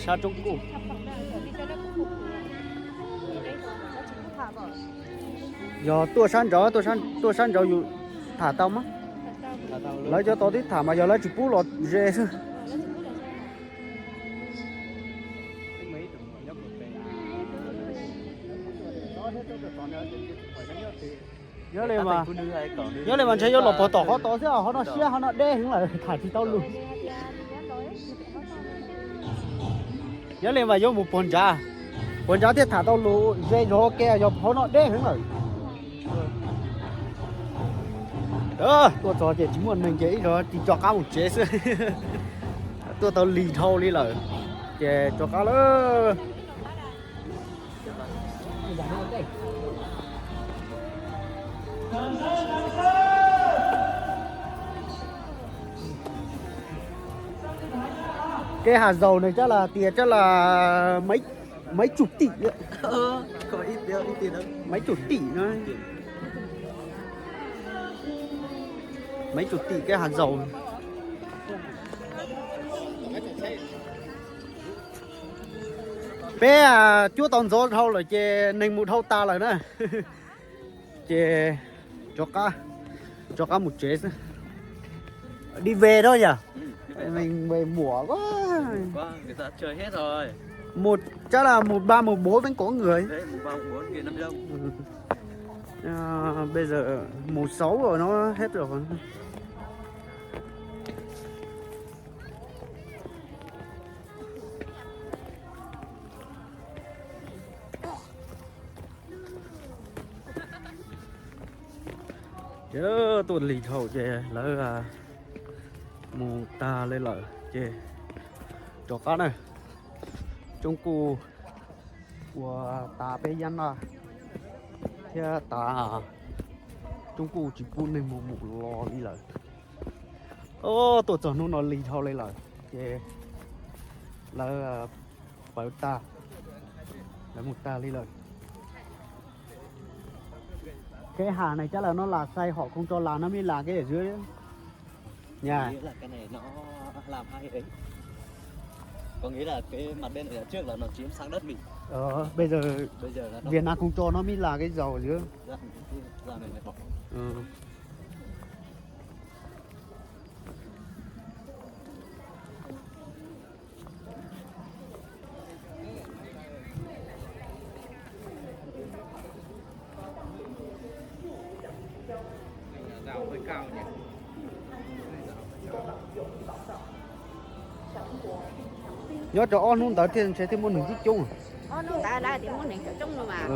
Sab Toob Kuj. Yog tuaj sab nraud, tuaj sab nraud yus tham tau mas. Lawv cov tod twb tham mas yog lawv tsis pub los ze xwb. Nyob li mas, nyob li mas ntshe yuav los puag tom qhov tod xwb, qhov no siab qhov no deb heev lawm tham tsis tau lus. Nyob li mas yuav mus puag nrad, puag nrad thiaj tham tau lus ze zog ua ke, yog qhov no deb heev lawm. Tuaj txog ces tsis muaj neeg ces ib zaug tis rov qab mus tsev xwb. Tuaj tau lig dhau li lawm ces rov qab lawm. Kev hav zaus nws cab las tias cab las maiv tsum tim, maiv tsum tim no, maiv tsum tim kev hav zaus. Peb cuab tau ntxov dhau lawm ces neeg mus dhau tas lawm na. Ces rov qab, rov qab mus tsev xwb. Đi về thôi nhỉ? Mình về muộ quá. Mùa, chắc là mùng ba, mùng bốn vẫn có người. Bây giờ mùng sáu rồi nó hết rồi. Ces tuaj lig dhau ces lawv mus tag li lawm ces rov qab na. Tsoom kuj ua tas peb yab naj thiab tas, tsoom kuj tsis pub neeg mus mus los li lawm. Tuaj txog hnub no lig dhau li lawm ces lawv pawv tag, lawv mus tag li lawm. Kev hav này chắc là nó là xây họ không cho làm, nó mới làm cái ở dưới. Nha. Có nghĩa là cái mặt bên ở trước là nó chiếm sang đất mình. Ờ, bây giờ Việt Nam không cho nó mới là cái dầu ở dưới. Dạo này nó bỏ. Ừ. Nyob rau ob hnub ntawd thiaj ntshe thiaj muaj neeg coob coob. Ob hnub ntawd lawv tias muaj neeg coob coob no mas.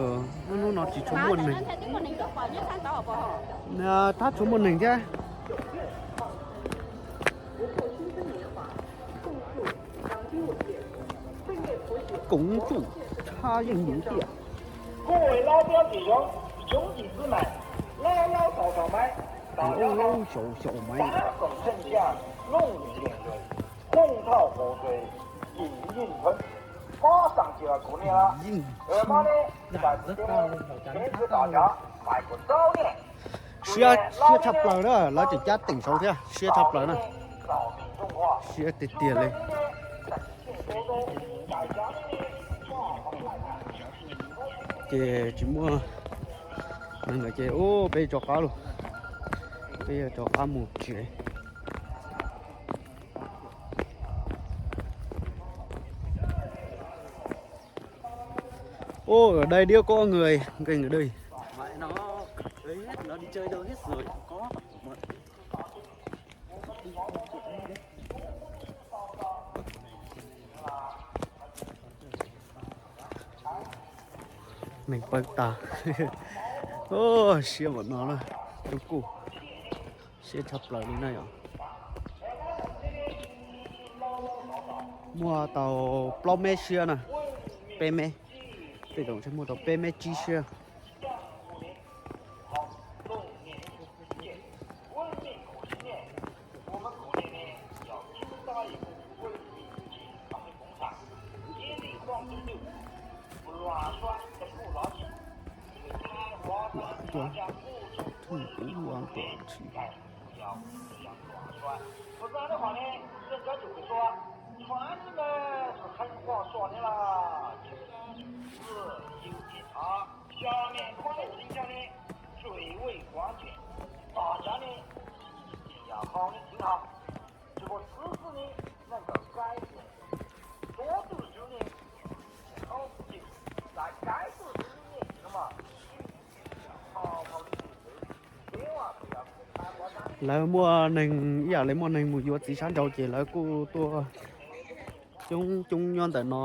Ob hnub no tsis tshua muaj neeg. Thab tshua muaj neeg thiab. Koob tsuj, thab yeej yus tiam. Kuv ua lab tiab tsis zoo, yoov yim xwb mas, lab lab xaus xaus maiv, xaus xaus maiv, xav kom theej thiaj looj yeej lawm, looj thauj hauv tes, yim yeej thawv, mob xaas cia kuv niam, mob ne, kev xwb tos cov, fais kuv txaub niam. Siab, siab tshaj plaws na, lawv tseem cab teem saud thiab, siab tshaj plaws na. Siab tiag tiag li. Ces tsis muaj neeg lawm ces ub peb rov qab lauj, peb yuav rov qab mus tsev. Ôi, ở đây điêu có người, người, người đây. Neeg pawg tag. Siab npaum no na, tub kuj siab tshaj plaws li na yom. Muaj tau plaub meb siab na, peb meb, tej zaum ntshe muaj tau peb meb tsib siab. Lawv muaj neeg ib yam li muaj neeg mus yuav txiv sab nraud ces lawv kuj tuaj coob coob nyob ntawm no,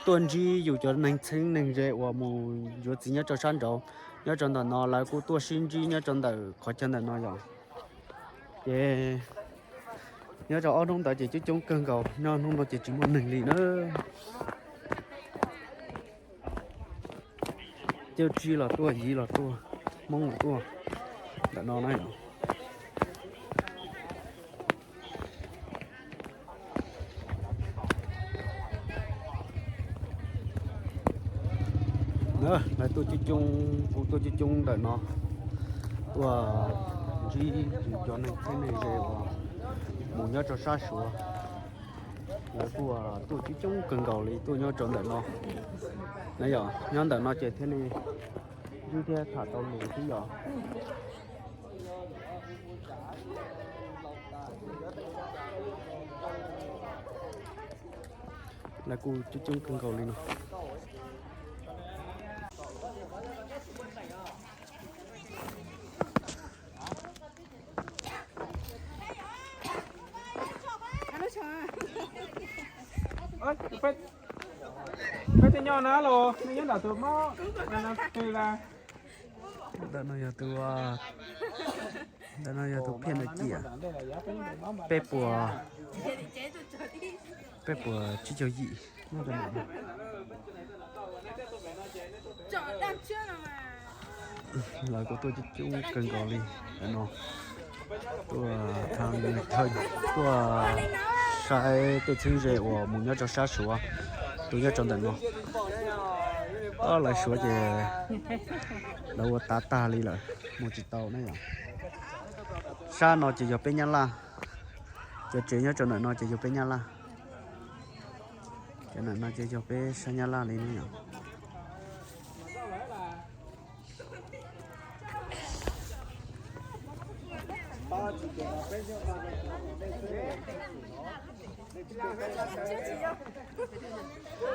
tuaj ntsib yus cov neeg txheeb neeg ze uas mus yuav txiv nyob rau sab nraud. Nyob rau ntawm no lawv kuj tuaj sib ntsib nyob rau ntawm qhov chaw ntawm no yom. Ces nyob rau ob hnub ntawd ces coob coob kawg nkaus, nyob hnub no ces tsis muaj neeg li na. Cawj tsib los tuaj, yiv los tuaj, Hmoob los tuaj ntawm no na yom. Lawv tuaj coob coob, kuj tuaj coob coob ntawm no, tuaj ntsib yus cov neeg txheeb neeg ze uas mus nyob rau sab Suav. Lawv kuj tuaj coob coob kawg nkaus li tuaj nyob rau ntawm no na yom. Nyob ntawm no ces thiaj li ntsib thiab tham tau lus xwb yom. Lawv kuj coob coob kawg nkaus li no. Peb tej nyob na los nej nyob nram tus mob, ntawm no yog tus, ntawm no yog tus phiaj ntawm ciam, peb puas, peb puas tsib caug yim. Lawv kuj tuaj coob coob kawg nkaus li no, tuaj tha, tuaj saib tej txheeb ze uas mus nyob rau sab Suav, tuaj nyob rau ntawm no. Lawv Suav ces lawv ua tav tag li lawm, mus tsis tau na yom. Sab no ces yog peb Nyab Laj, cov tsev nyob rau ntawm no ces yog peb Nyab Laj. Cov ntawm no ces yog peb sab Nyab Laj li na yom.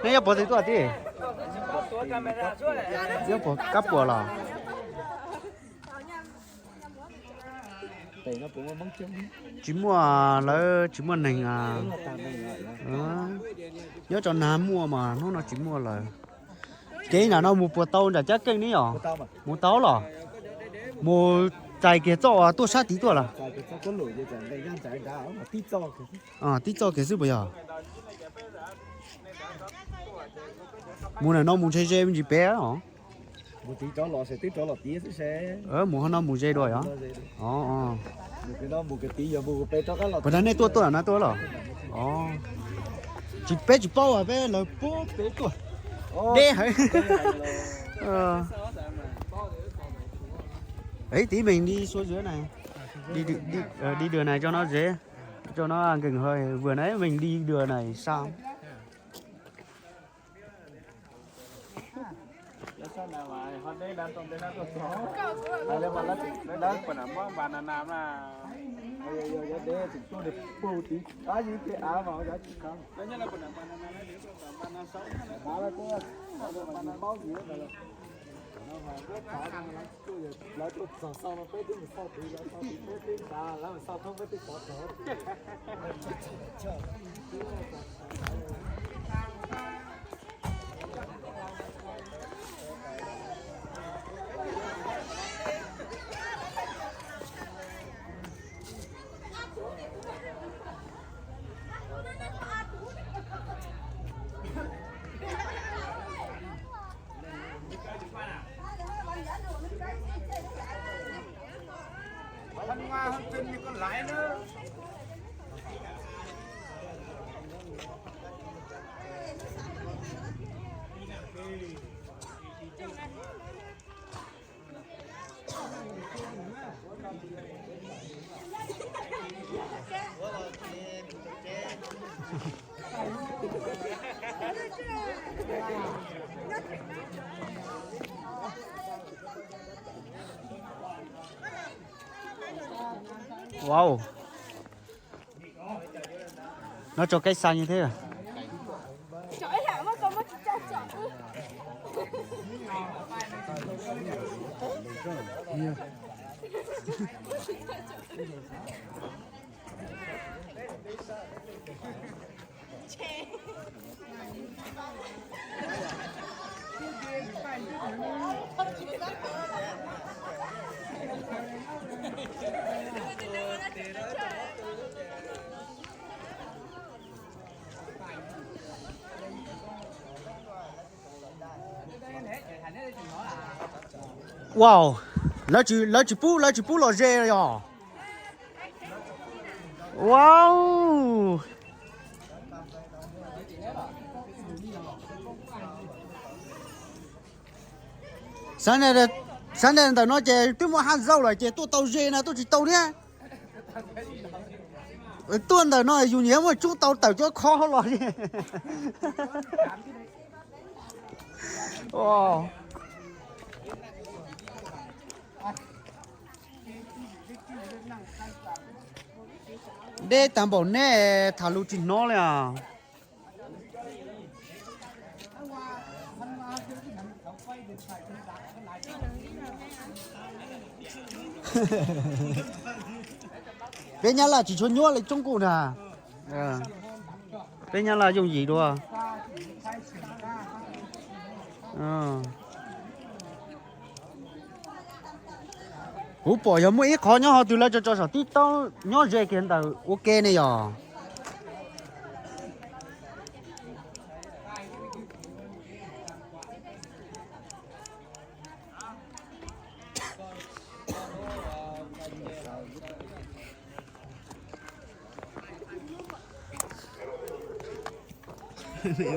Nej nyob puas twg tuaj tij? Nyob puas kab puas los? Tsis muaj, lawv tsis muaj neeg. Nyob rau nag muaj mas hnub no tsis muaj lawm. Kev nram no mus puas tau nram Cab Keej ne yom? Mus tau los? Mus txais kiag txoj tuaj sab tid tuaj los? Tib txoj kiag xwb puas yog? Mus ntawm no mus ntshe ze me ntsis pem os. Mus ho no mus ze dua yom? Puas tas nej tuaj tuaj no tuaj los? Tsis, peb tsis paub as, peb lawv pub peb tuaj. Deb heev. Tiv meej li suav zuav na, đi đường này cho nó dễ, cho nó gần hơn, vừa nãy mình đi đường này sao. Lawv tuaj txog xauj no peb twb mus xauj tid, lawv xauj tid peb twb nqa, lawv mus xauj thoob peb twb tov txog. Wow. Nó cho cái xanh như thế à? Wow, lawv tsis, lawv tsis pub, lawv tsis pub los ze yog. Wow. Xav, xav ntawm no ces twb muaj haj zaum lawm ces tuaj tau ze na, tuaj tsis tau thiab. Tuaj ntawm no yus nyiam muaj tsub tau tawm cov khob los. Deb tag npaum nej tham lus tsis hnov li os. Peb Nyab Laj tsis tshua nyuaj li Tsoob Kuj na. Peb Nyab Laj yooj yim dua. Kuv pom yog muaj ib qhov nyob hauv twg lawv tso tso saum tib taub nyob ze kiag ntawm ua ke ne yog.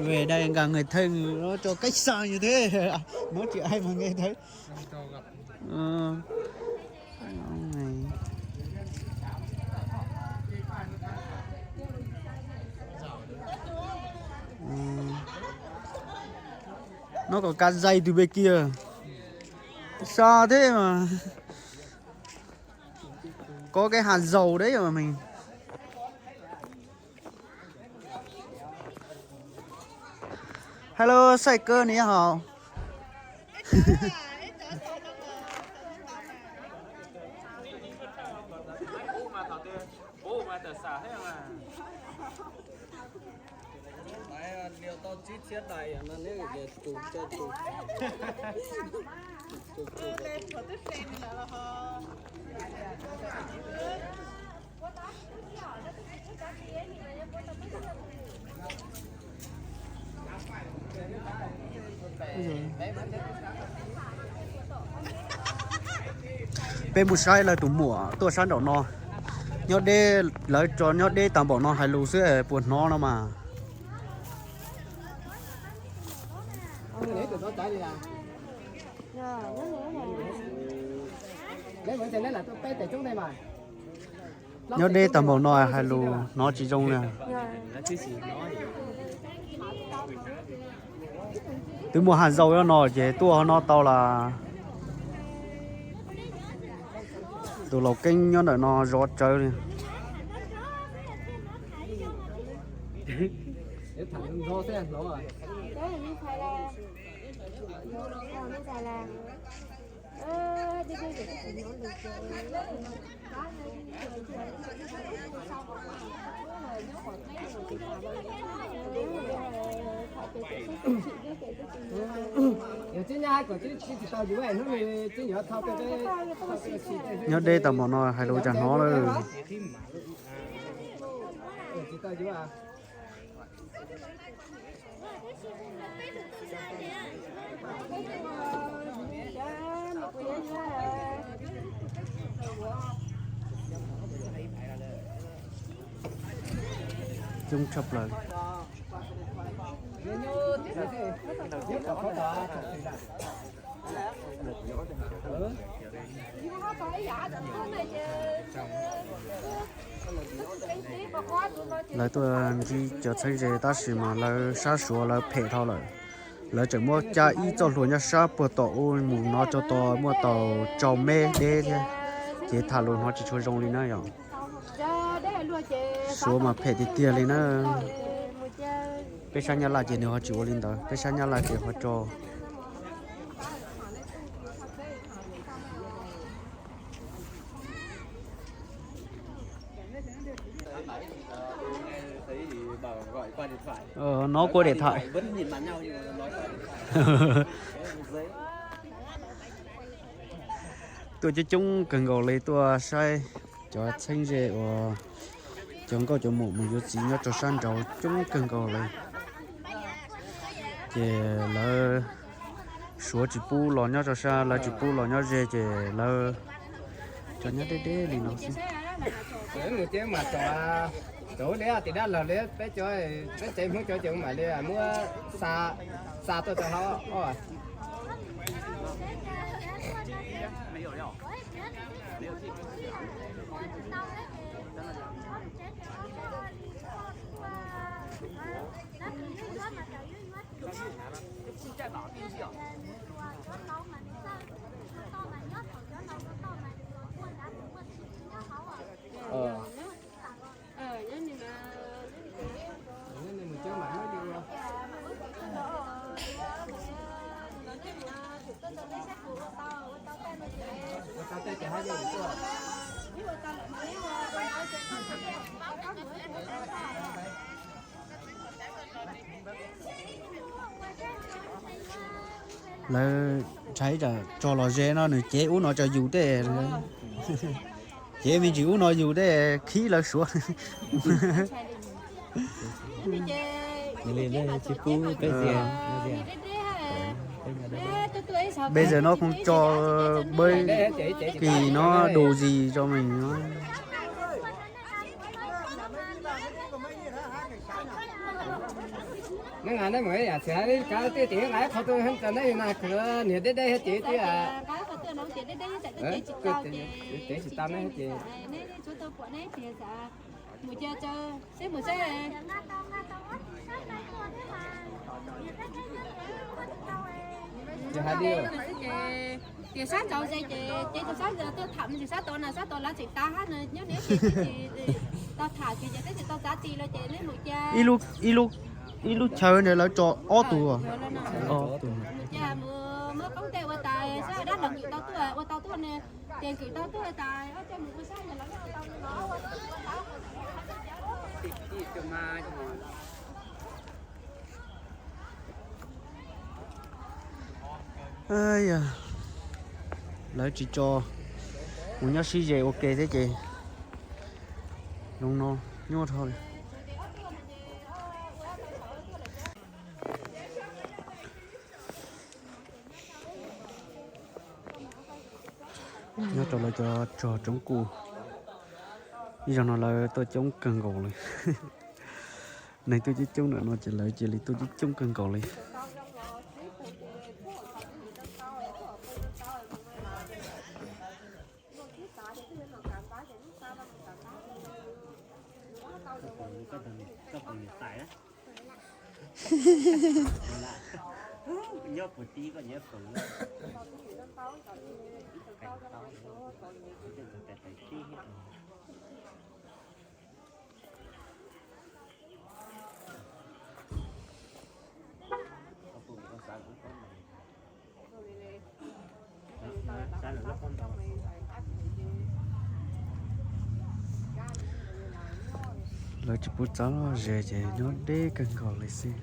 Về đây gặp người thân nó cho cách xa như thế. Nói chuyện ai mà nghe thấy. Ờ. Ông này. Ừ. Nó có cà dày từ bên kia. Xa thế mà. Có cái hạt dầu đấy mà mình. Hello, 帅哥你好。 Peb mus saib lawv tus muam tuaj sab nraum no. Nyob deb, lawv tso nyob deb tag npaum no hais lus xwb puas hnov no mas. Nyob deb tag npaum no hais lus hnov tsis zoo li. Twb muaj haj zaum no ces tuaj no tau las. Tus laus keeb nyob ntawm no zov tsawv li. Nyob deb tag npaum no hais lus cas hnov lawm. Coob tshaj plaws. Lawv tuaj ntsib cov txheeb ze tab sis mas lawv sab Suav lawv phem dhau lawm. Lawv tseem muab cab ib txoj hlua nyob sab puag tom ub mus no txog tod muaj tau rau mev deb thiab, ces tham lus hnov tsis tshua zoo li na yom. Suav mas phem tiag tiag li na. Peb sab Nyab Laj ces nws ho tsis ua li ntawd, peb sab Nyab Laj ces ho tso. No kua diam thais. Tuaj coob coob kawg nkaus li tuaj saib cov txheeb ze uas cov nkauj cov muam mus yuav txiv nyob rau sab nraud coob kawg nkaus li. Ces lawv suav tsis pub los nyob rau sab, lawv tsis pub los nyob ze ces lawv cov nyob deb deb li no xwb. Mus ces mas tov, tov li tim dab laug li peb cov, peb tsev Hmoob cov ces mam li muab xa, xa tuaj rau hauv os. Lawv ntshai tsam tso los ze no nws cev ub no tso yus tej, cev me ntsis ub no yus tej khib lawv suav. Peb zaum no koom tso peb kis no du zis tso me. Neb nqa neb mus ib yam txiv, kav tiaj tim nqa ib qho tuaj tso neb na, niag deb deb thiab ces twb, ces tsis tau neb ces. Tias sab nraud ces ces ces tus sab ntawd tuaj tham mus ntsis sab tod na, sab tod lawv tseem tas hab na, nyob neb ces tsis tau tham kiag ces twb tsis tau txav ti los ces neb mus cia. Ib lub chaw ntawd lawv tso ob tug. Mus cia mus muab qoob tej ua tas, sab dab laug kwm tau tuaj, ua tau tuaj ne, ces kwm tau tuaj tas, coj mus ua sab ntawd los. Lawv tsis tso mus nyob sib ze ua ke thiab ces zoo no nyuaj dhau li. Nyob rau lawv cov tsog roob kuj, ib zaug no lawv tuaj coob kawg nkaus li. Neeg tuaj coob coob ntawm no ces lawv cia li tuaj coob coob kawg nkaus li. Lawv tsis pub txav ze ces nyob deb kawg nkaus li xwb.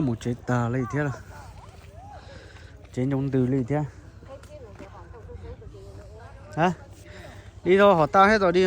Mus tsev tag li thiab, tsev ncoo ntws li thiab. Li tau hom tau thiab tau di.